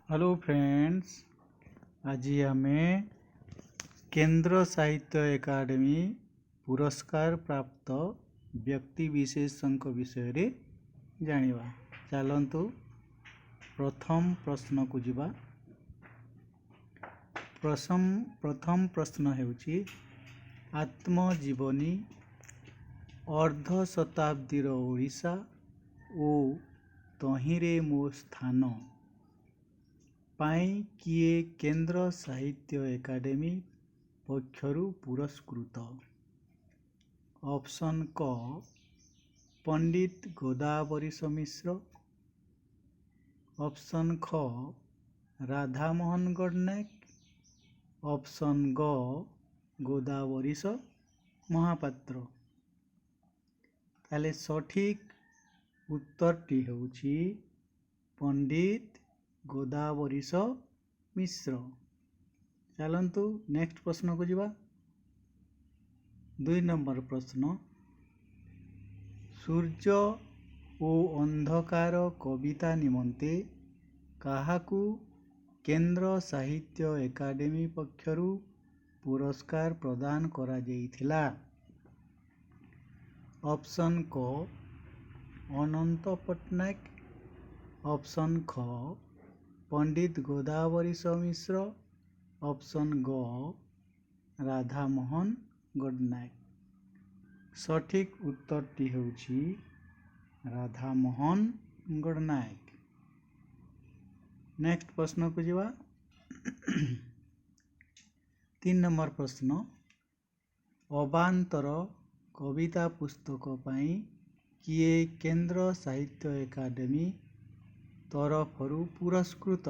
Hello friends, ଆଜି ଆମେ କେନ୍ଦ୍ର ସାହିତ୍ୟ ଏକାଡେମୀ ପୁରସ୍କାର ପ୍ରାପ୍ତ ବ୍ୟକ୍ତି ବିଶେଷଙ୍କ ବିଷୟରେ ଜାଣିବା। ଚାଲନ୍ତୁ ପ୍ରଥମ ପ୍ରଶ୍ନକୁ ଯିବା। ପ୍ରଥମ ପ୍ରଶ୍ନ ହେଉଛି, ଆତ୍ମଜୀବନୀ, ଅର୍ଦ୍ଧଶତାବ୍ଦୀର ଓଡ଼ିଶା ଓ ତହିଁରେ ମୋ ସ୍ଥାନ ପାଇଁ କିଏ କେନ୍ଦ୍ର ସାହିତ୍ୟ ଏକାଡେମୀ ପକ୍ଷରୁ ପୁରସ୍କୃତ? ଅପସନ୍ କ ପଣ୍ଡିତ ଗୋଦାବରୀଶ ମିଶ୍ର, ଅପସନ୍ ଖ ରାଧାମୋହନ ଗଡ଼ନାୟକ, ଅପସନ୍ ଗ ଗୋଦାବରୀଶ ମହାପାତ୍ର। ତାହେଲେ ସଠିକ୍ ଉତ୍ତରଟି ହେଉଛି ପଣ୍ଡିତ ଗୋଦାବରୀଶ ମିଶ୍ର। ଚାଲନ୍ତୁ ନେକ୍ସଟ ପ୍ରଶ୍ନକୁ ଯିବା। 2 ନମ୍ବର ପ୍ରଶ୍ନ, ସୂର୍ଯ୍ୟ ଓ ଅନ୍ଧକାର କବିତା ନିମନ୍ତେ କାହାକୁ କେନ୍ଦ୍ର ସାହିତ୍ୟ ଏକାଡେମୀ ପକ୍ଷରୁ ପୁରସ୍କାର ପ୍ରଦାନ କରାଯାଇଥିଲା? ଅପସନ୍ କ ଅନନ୍ତ ପଟ୍ଟନାୟକ, ଅପସନ୍ ଖ ପଣ୍ଡିତ ଗୋଦାବରୀଶ ମିଶ୍ର, ଅପସନ୍ ଗ ରାଧାମୋହନ ଗଡ଼ନାୟକ। ସଠିକ୍ ଉତ୍ତରଟି ହେଉଛି ରାଧାମୋହନ ଗଡ଼ନାୟକ। ନେକ୍ସଟ ପ୍ରଶ୍ନକୁ ଯିବା। 3 ନମ୍ବର ପ୍ରଶ୍ନ, ଅବାନ୍ତର କବିତା ପୁସ୍ତକ ପାଇଁ କିଏ କେନ୍ଦ୍ର ସାହିତ୍ୟ ଏକାଡେମୀ ତରଫରୁ ପୁରସ୍କୃତ?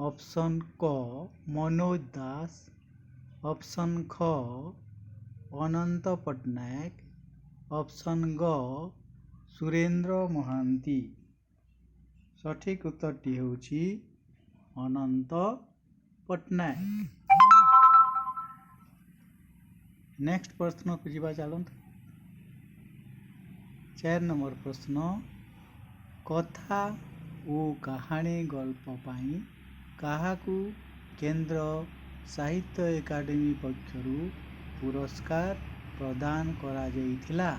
ଅପସନ୍ କ ମନୋଜ ଦାସ, ଅପସନ୍ ଖ ଅନନ୍ତ ପଟ୍ଟନାୟକ, ଅପସନ୍ ଗ ସୁରେନ୍ଦ୍ର ମହାନ୍ତି। ସଠିକ୍ ଉତ୍ତରଟି ହେଉଛି ଅନନ୍ତ ପଟ୍ଟନାୟକ। ନେକ୍ସଟ ପ୍ରଶ୍ନକୁ ଯିବା ଚାଲନ୍ତୁ। 4 ନମ୍ବର ପ୍ରଶ୍ନ, କଥା ଓ କାହାଣୀ ଗଳ୍ପ ପାଇଁ କାହାକୁ କେନ୍ଦ୍ର ସାହିତ୍ୟ ଏକାଡେମୀ ପକ୍ଷରୁ ପୁରସ୍କାର ପ୍ରଦାନ କରାଯାଇଥିଲା?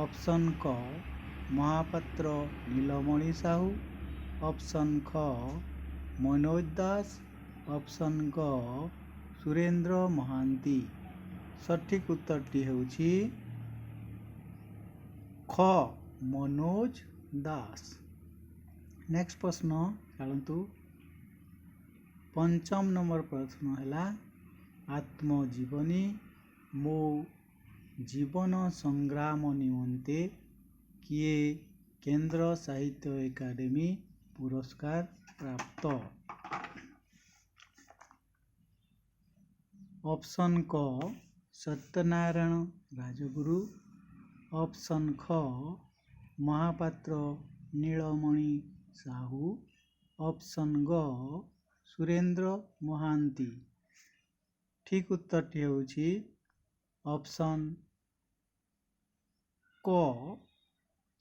ଅପସନ୍ କ ମହାପାତ୍ର ନୀଳମଣି ସାହୁ, ଅପସନ୍ ଖ ମନୋଜ ଦାସ, ଅପସନ୍ ଗ ସୁରେନ୍ଦ୍ର ମହାନ୍ତି। ସଠିକ୍ ଉତ୍ତରଟି ହେଉଛି ଖ ମନୋଜ ଦାସ। ନେକ୍ସଟ ପ୍ରଶ୍ନ ଚାଲନ୍ତୁ। 5 ନମ୍ବର ପ୍ରଶ୍ନ ହେଲା, ଆତ୍ମଜୀବନୀ ମୋ ଜୀବନ ସଂଗ୍ରାମ ନିମନ୍ତେ କିଏ କେନ୍ଦ୍ର ସାହିତ୍ୟ ଏକାଡେମୀ ପୁରସ୍କାର ପ୍ରାପ୍ତ? ଅପସନ୍ କ ସତ୍ୟନାରାୟଣ ରାଜଗୁରୁ, ଅପସନ୍ ଖ ମହାପାତ୍ର ନୀଳମଣି ସାହୁ, ଅପସନ୍ ଗ ସୁରେନ୍ଦ୍ର ମହାନ୍ତି। ଠିକ୍ ଉତ୍ତରଟି ହେଉଛି ଅପସନ୍ କ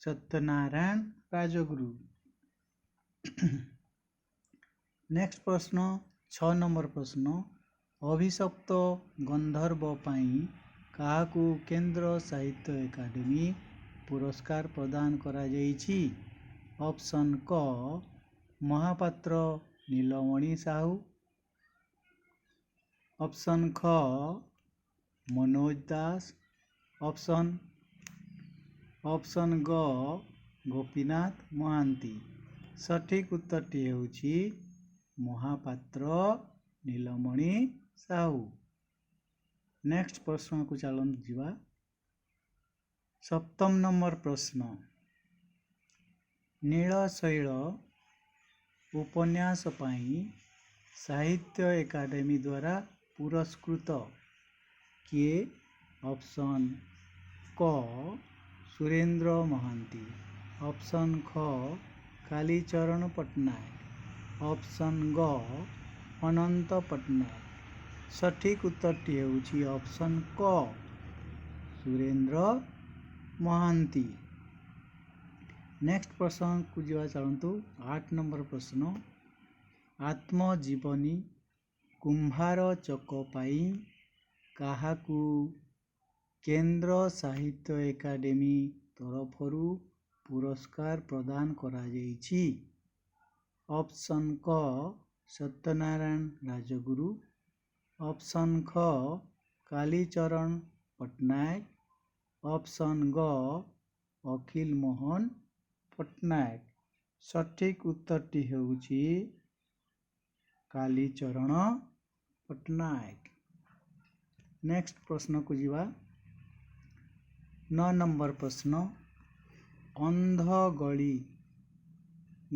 ସତ୍ୟନାରାୟଣ ରାଜଗୁରୁ। ନେକ୍ସଟ ପ୍ରଶ୍ନ, 6 ନମ୍ବର ପ୍ରଶ୍ନ, ଅଭିଶପ୍ତ ଗନ୍ଧର୍ବ ପାଇଁ କାହାକୁ କେନ୍ଦ୍ର ସାହିତ୍ୟ ଏକାଡେମୀ ପୁରସ୍କାର ପ୍ରଦାନ କରାଯାଇଛି? ଅପସନ୍ କ ମହାପାତ୍ର ନୀଳମଣି ସାହୁ, ଅପସନ୍ ଖ ମନୋଜ ଦାସ, ଅପସନ୍ ଗ ଗୋପୀନାଥ ମହାନ୍ତି। ସଠିକ୍ ଉତ୍ତରଟି ହେଉଛି ମହାପାତ୍ର ନୀଳମଣି ସାହୁ। ନେକ୍ସଟ ପ୍ରଶ୍ନକୁ ଚାଲନ୍ତୁ ଯିବା। 7 ନମ୍ବର ପ୍ରଶ୍ନ, ନୀଳଶୈଳ ଉପନ୍ୟାସ ପାଇଁ ସାହିତ୍ୟ ଏକାଡେମୀ ଦ୍ୱାରା ପୁରସ୍କୃତ କିଏ? ଅପସନ୍ କ ସୁରେନ୍ଦ୍ର ମହାନ୍ତି, ଅପସନ୍ ଖ କାଲିଚରଣ ପଟ୍ଟନାୟକ, ଅପସନ୍ ଗ ଅନନ୍ତ ପଟ୍ଟନାୟକ। ସଠିକ୍ ଉତ୍ତରଟି ହେଉଛି ଅପସନ୍ କ ସୁରେନ୍ଦ୍ର ମହାନ୍ତି। ନେକ୍ସଟ ପ୍ରଶ୍ନକୁ ଯିବା ଚାଲନ୍ତୁ। 8 ନମ୍ବର ପ୍ରଶ୍ନ, ଆତ୍ମଜୀବନୀ କୁମ୍ଭାର ଚକ ପାଇଁ କାହାକୁ କେନ୍ଦ୍ର ସାହିତ୍ୟ ଏକାଡେମୀ ତରଫରୁ ପୁରସ୍କାର ପ୍ରଦାନ କରାଯାଇଛି? ଅପସନ୍ କ ସତ୍ୟନାରାୟଣ ରାଜଗୁରୁ, ଅପସନ୍ ଖ କାଲିଚରଣ ପଟ୍ଟନାୟକ, ଅପସନ୍ ଗ ଅଖିଲ ମୋହନ ପଟ୍ଟନାୟକ। ସଠିକ୍ ଉତ୍ତରଟି ହେଉଛି କାଲିଚରଣ ପଟ୍ଟନାୟକ। ନେକ୍ସଟ ପ୍ରଶ୍ନକୁ ଯିବା। 9 ନମ୍ବର ପ୍ରଶ୍ନ, ଅନ୍ଧଗଳି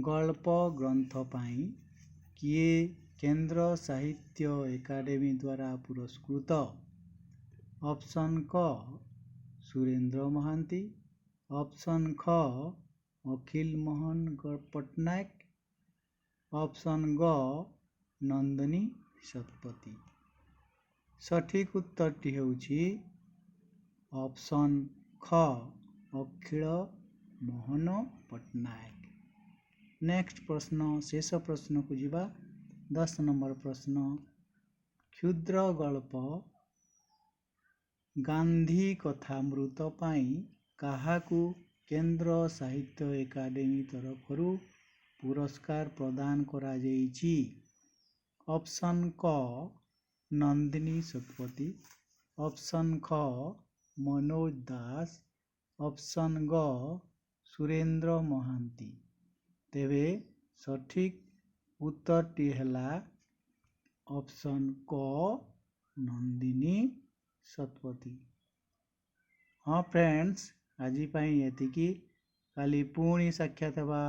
ଗଳ୍ପ ଗ୍ରନ୍ଥ ପାଇଁ କିଏ କେନ୍ଦ୍ର ସାହିତ୍ୟ ଏକାଡେମୀ ଦ୍ୱାରା ପୁରସ୍କୃତ? ଅପସନ୍ କ ସୁରେନ୍ଦ୍ର ମହାନ୍ତି, ଅପସନ୍ ଖ ଅଖିଲ ମୋହନ ପଟ୍ଟନାୟକ, ଅପସନ୍ ଗ ନନ୍ଦିନୀ ଶତପଥୀ। ସଠିକ୍ ଉତ୍ତରଟି ହେଉଛି ଅପସନ୍ ଖ ଅଖିଳ ମୋହନ ପଟ୍ଟନାୟକ। ନେକ୍ସଟ ପ୍ରଶ୍ନ, ଶେଷ ପ୍ରଶ୍ନକୁ ଯିବା। 10 ନମ୍ବର ପ୍ରଶ୍ନ, କ୍ଷୁଦ୍ର ଗଳ୍ପ ଗାନ୍ଧୀ କଥାମୃତ ପାଇଁ କାହାକୁ କେନ୍ଦ୍ର ସାହିତ୍ୟ ଏକାଡେମୀ ତରଫରୁ ପୁରସ୍କାର ପ୍ରଦାନ କରାଯାଇଛି? ଅପସନ୍ କ ନନ୍ଦିନୀ ଶତପଥୀ, ଅପସନ୍ ଖ ମନୋଜ ଦାସ, ଅପସନ୍ ଗ ସୁରେନ୍ଦ୍ର ମହାନ୍ତି। ତେବେ ସଠିକ୍ ଉତ୍ତରଟି ହେଲା ଅପସନ୍ କ ନନ୍ଦିନୀ ଶତପଥୀ। ହଁ ଫ୍ରେଣ୍ଡସ୍, ଆଜି ପାଇଁ ଏତିକି। କାଲି ପୁଣି ସାକ୍ଷାତ ହେବା।